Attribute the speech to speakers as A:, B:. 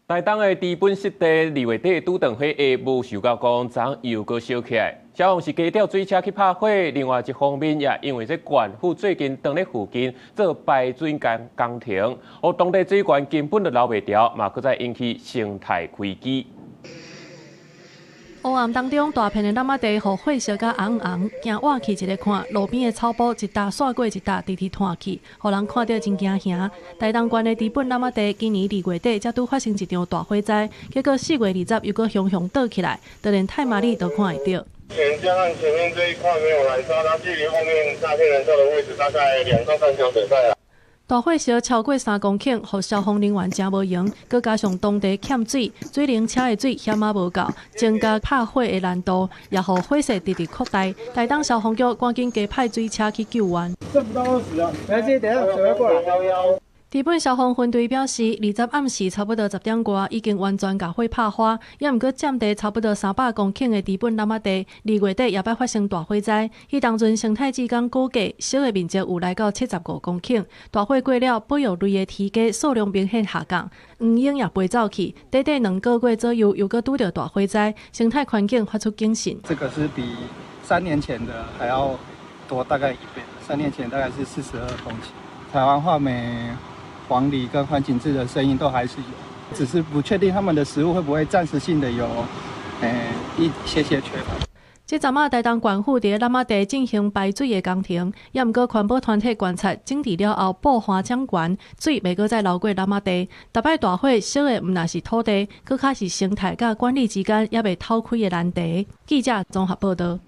A: 台東的知本濕地2月底拄著火災無想到講，昨又閣燒起來。消防是加調水車去拍火，另外一方面也因為這縣府最近當咧附近做排水工程，予當地水源根本就流袂牢，嘛閣再引起生態危機。
B: 烏暗當中，大片的湳仔地予火燒甲紅紅，驚倚去一个看，路邊的草埔一搭煞過一搭，直直湠去，予人看著真驚嚇。台東縣的知本湳仔地，今年2月底才拄發生一場大火災，結果4月20又閣雄雄倒起來，就連太麻里都看會著。
C: 前江岸前面這一塊沒有燃燒，它距離後面大片燃燒的位置大概2到3條水塊啦。
B: 大火燒超過3公頃，予消防人員誠無閒，閣加上當地欠水，水龍車的水嫌仔無夠，增加拍火的難度，也予火勢直直擴大。台東消防局趕緊加派水車去救援。
D: 剩不到20啊，沒關係，等下水會過來。
B: 知本消防分隊表示，20暗時差不多10點外，已經完全共火拍花，猶毋過佔地差不多300公頃的知本湳仔地，2月底也捌發生大火災。彼當陣生態志工估計，燒的面積有來到75公頃。大火過了，保育類的雉雞數量明顯下降，黃鶯也飛走去。短短2個月左右，又閣拄著大火災，生態環境發出警訊。
D: 這個是比3年前的還要多大概一倍，3年前大概是42公頃。台灣畫眉、黃鸝跟環頸雉的聲音都還是有，只是不確定他們的食物會不會暫時性的有，一些些缺乏。
B: 這陣仔台東縣府佇湳仔地進行排水的工程，猶毋過環保團體觀察整治了後，布花漿懸，水袂閣再流過湳仔地。逐擺大火燒的毋但是土地，閣較是生態佮管理之間猶未透開的難題。記者綜合報道。